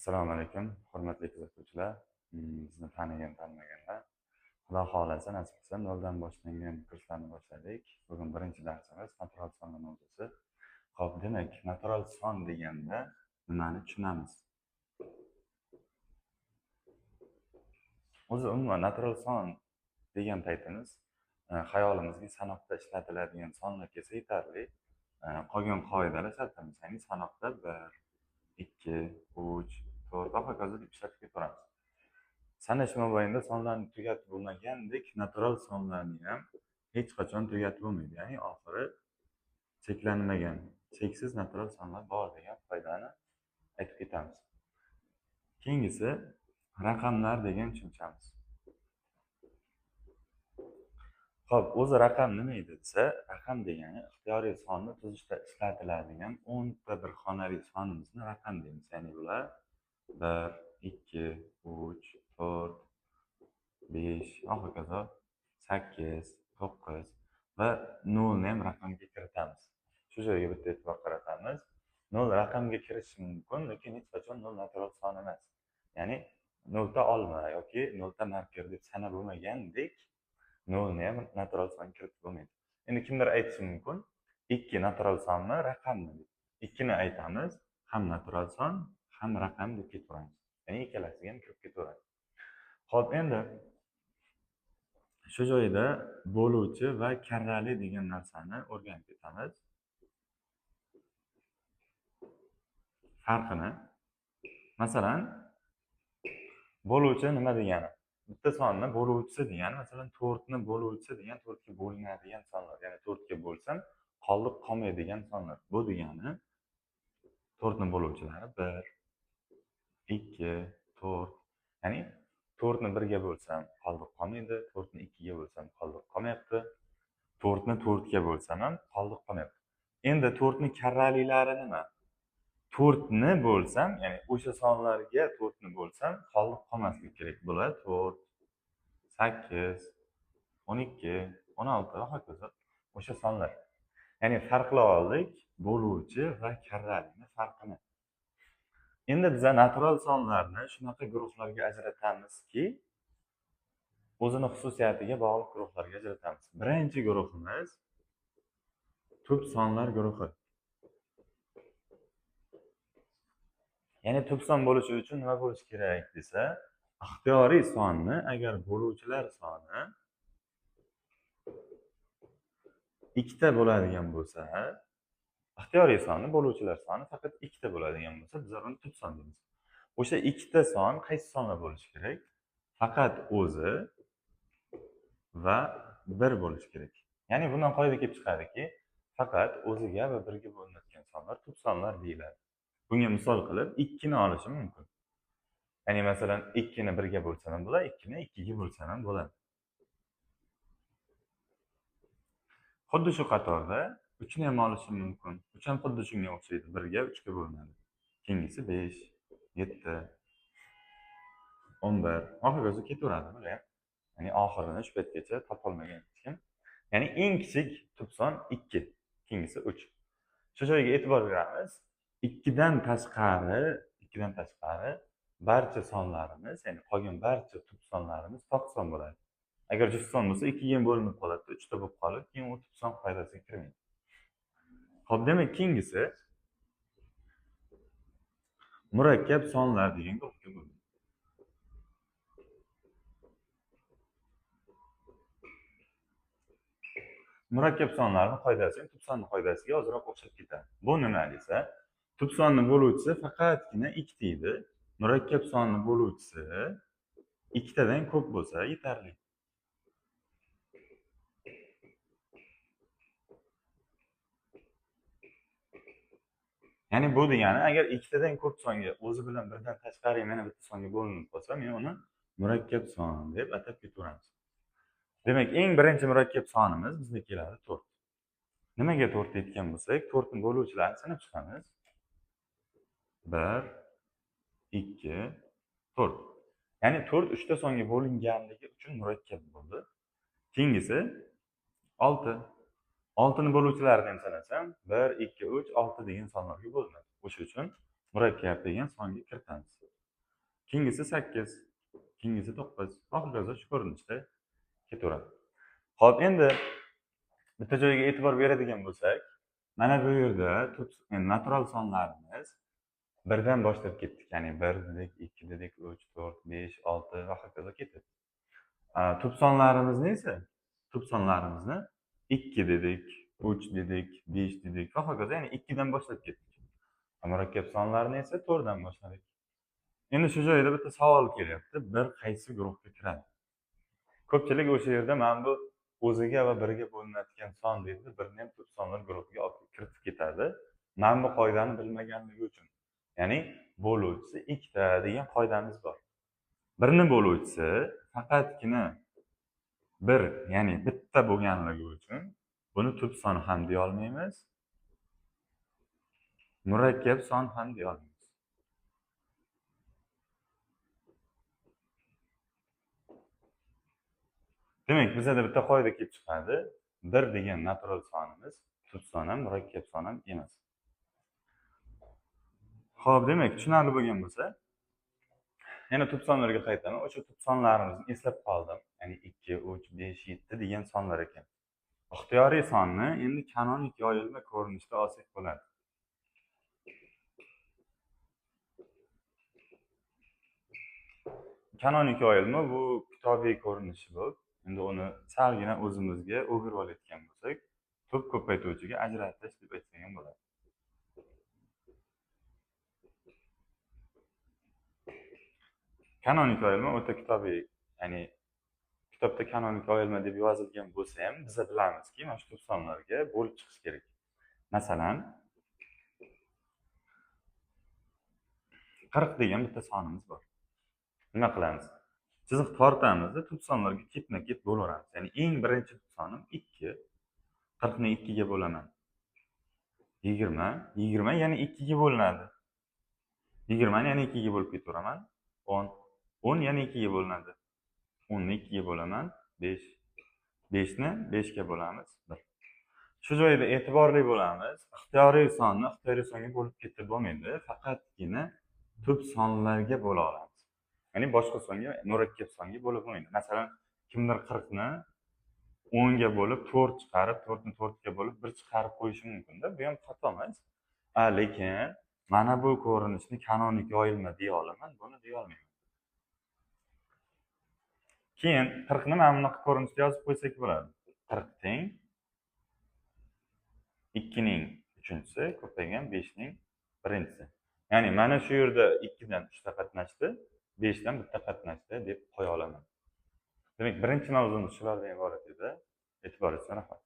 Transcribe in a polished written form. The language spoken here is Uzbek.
Assalomu alaykum, hurmatli kuzatuvchilar, bizni tanigan, tanimaganlar. Xudo xohlasa, nasib qilsa, noldan boshlangan kurslarni boshladik. Bugun birinchi darsimiz natural sonlar mavzusi. Xo'p, demak, natural son deganda nimani tushunamiz? O'zi umuman natural son degan paytimiz xayolimizga sanoqda ishlatiladigan sonlar kelsa yetarli. Qolgan qoidalar shart emas. Ya'ni sanoqda 1, 2, 3, 4 va hokazo deb ishlatib ketaveramiz. Sanash mobaynida sonlarni tugatib bo'lmagandek, natural sonlarni ham hech qachon tugatib bo'lmaydi. Ya'ni oxiri cheklanmagan, cheksiz natural sonlar bor degan qoidani aytib ketamiz. Keyingisi raqamlar degan tushunchamiz. Xo'p, o'zi raqam nima edi desa, raqam degani ixtiyoriy sonni tuzishda ishlatiladigan 10 ta bir xonali sonimizni raqam deymiz. Ya'ni bular 1, 2, 3, 4, 5, va hokazo 8, 9 va 0 ni ham raqamga kiritamiz. Shu joyga bitta e'tibor qaratamiz. 0 raqamga kirishi mumkin, lekin hech qachon 0 natural son emas. Ya'ni 0 ta olma yoki 0 ta marker deb sanab bo'lmagandek, 0 ni ham natural son kiritib bo'lmaydi. Endi kimdir aytishi mumkin, 2 natural sonmi, raqammi deb. 2 ni aytamiz, ham natural son, ham raqam deb ketaveramiz. Ya'ni ikkalasiga ham kirib ketaveradi. Xo'p, endi shu joyda bo'luvchi va karrali degan narsani o'rganib ketamiz. Farqini. Masalan, bo'luvchi nima degani? Bitta sonni bo'luvchisi degani, masalan, 4 ni bo'luvchisi degan 4 ga bo'linadigan sonlar. Ya'ni 4 ga bo'lsam, qoldiq qolmaydigan sonlar. Bu degani 4 ni bo'luvchilari 1, 2, 4. Ya'ni 4 ni 1 ga bo'lsam, qoldiq qolmaydi, 4 ni 2 ga bo'lsam, qoldiq qolmayapti. 4 ni 4 ga bo'lsam ham qoldiq qolmayapti. Endi 4 ni karralilari nima? 4 ni bo'lsam, ya'ni o'sha sonlarga 4 ni bo'lsam, qoldiq qolmasligi kerak bo'ladi. 4, 8, 12, 16 va hokazo o'sha sonlar. Ya'ni farqlab oldik bo'luvchi va karralini farqini. Endi biz natural sonlarni shunaqa guruhlarga ajratamizki, o'zini xususiyatiga bog'liq guruhlarga ajratamiz. Birinchi guruhimiz tub sonlar guruhi. Ya'ni tub son bo'lishi uchun nima bo'lishi kerak desa, ixtiyoriy sonni agar bo'luvchilar soni 2 ta bo'ladigan bo'lsa, ixtiyoriy sonni bo'luvchilar soni faqat 2 ta bo'ladigan bo'lsa, biz uni tub son deymiz. O'sha 2 ta son qaysi sonlar bo'lishi kerak? Faqat o'zi va 1 bo'lishi kerak. Ya'ni bundan qoida kelib chiqadiki, faqat o'ziga va 1 ga bo'linadigan sonlar tub sonlar deyiladi. Bunga misol qilib 2 ni olishim mumkin. Ya'ni masalan 2 ni 1 ga bo'lsam ham bo'ladi, 2 ni 2 ga bo'lsam ham bo'ladi. Xuddi shu qatorda 3 ni ham olishim mumkin. 3 ham xuddi shunga o'xshaydi. 1 ga 3 ga bo'linadi. Keyingisi 5, 7, 11. Hokazo ketaveradi bular ham. Ya'ni oxirini shu paytgacha topolmagan hech kim. Ya'ni eng kichik tub son 2, keyingisi 3. Shu joyga e'tibor beramiz. 2 dan tashqari barcha sonlarimiz, ya'ni qolgan barcha tub sonlarimiz toq son bo'ladi. Agar juft son bo'lsa 2 ga ham bo'linib qoladi, 3 ta bo'lib qolib, keyin u tub son qoidasiga kirmaydi. Xo'p, demak, keyingisi murakkab sonlar degan guruhga bo'linadi. Murakkab sonlarning qoidasi ham tub sonning qoidasiga ozroq o'xshab ketadi. Bu nima desa, tub sonni bo'luvchisi faqatgina 2 ta edi. Murakkab sonni bo'luvchisi 2 tadan ko'p bo'lsa yetarli. Ya'ni bu degani agar 2 tadan ko'p songa o'zi bilan birdan tashqari yana bitta songa bo'linib qolsa, men uni murakkab son deb atab ketaveramiz. Demak, eng birinchi murakkab sonimiz bizga keladi 4. Nimaga 4 deyotgan bo'lsak, 4 ning bo'luvchilarini sanab chiqamiz. 1, 2, 4. Ya'ni 4 3 ta songa bo'linganligi uchun murakkab bo'ldi. Keyingisi 6. 6 ni bo'luvchilarini ham sanasam, 1, 2, 3, 6 degan sonlarga bo'linadi. O'sha uchun murakkab degan songa kiritamiz. Keyingisi 8, keyingisi 9. Va hokazo shu ko'rinishda ketaveradi. Xo'p, endi bitta joyga e'tibor beradigan bo'lsak, mana bu yerda natural sonlarimiz birdan boshlab ketdik. Ya'ni 1 dedik, 2 dedik, 3, 4, 5, 6 va hokazo ketdi. Tub sonlarimizni esa, tub sonlarimizni 2 dedik, 3 dedik, 5 dedik va hokazo, ya'ni 2 dan boshlab ketdik. Murakkab sonlarni esa 4 dan boshladik. Endi shu joyda bitta savol kelyapti. Bir qaysi guruhga kiradi? Ko'pchilik o'sha yerda mana bu o'ziga va birga bo'linadigan son deydi, birni ham tub sonlar guruhiga olib kiritib ketadi. Mana bu qoidani bilmaganligi uchun. Ya'ni bo'luvchisi ikkita degan qoidamiz bor. Birni bo'luvchisi faqatgina bir, ya'ni bitta bo'lganligi uchun buni tub son ham deya olmaymiz, murakkab son ham deya olmaymiz. Demak, bizada bitta qoida kelib chiqadi. 1 degan natural sonimiz tub son ham, murakkab son ham emas. Xo'p, demak, tushunarli bo'lgan bo'lsa, yana tub sonlarga qaytaman. O'sha tub sonlarimizni eslab qoldim. Ya'ni 2, 3, 5, 7 degan sonlar ekan. Ixtiyoriy sonni endi kanonik yoyilma ko'rinishda olsak bo'ladi. Kanonik yoyilma bu kitobiy ko'rinishi bo'lib, endi uni salgina o'zimizga o'girib olayotgan bo'lsak, tub ko'paytuvchiga ajratish deb aytsak ham bo'ladi. Kanonik yoyilma o'ta kitobiy, ya'ni kitobda kanonik yoyilma deb yozilgan bo'lsa ham, biz bilamizki, mana shu tub sonlarga bo'lib chiqish kerak. Masalan, 40 degan bitta sonimiz bor. Nima qilamiz? Chiziq tortamizda tub sonlarga ketma-ket bo'laveramiz. Ya'ni eng birinchi tub sonim 2. 40 ni 2 ga bo'laman. 20, 20 yana 2 ga bo'linadi. 20 ni yana 2 ga bo'lib ketaveraman. 10, 10 yana 2 ga bo'linadi. 10 ni 2 ga bo'laman. 5. 5 ni 5 ga bo'lamiz. 1. Shu joyda e'tiborli bo'lamiz. Ixtiyoriy sonni ixtiyoriy songa bo'lib ketib bo'lmaydi. Faqatgina tub sonlarga bo'la olamiz. Ya'ni boshqa songa, murakkab songa bo'lib bo'lmaydi. Masalan, kimdir 40 ni 10 ga bo'lib 4 chiqarib, 4 ni 4 ga bo'lib 1 chiqarib qo'yishi mumkin-da. Bu ham xato emas. Lekin mana bu ko'rinishni kanonik yoyilma deya olaman, buni deya olmayman. Keyin 40 ni mana bunaqa ko'rinishda yozib qo'ysak bo'ladi. 40 teng 2 ning 3-chisi ko'paygan 5 ning 1-chisi. Ya'ni mana shu yerda 2 dan 3 ta qatnashdi, 5 dan bitta qatnashdi deb qo'ya olaman. Demak, birinchi mavzumiz shulardan iborat edi. E'tiboringiz uchun rahmat.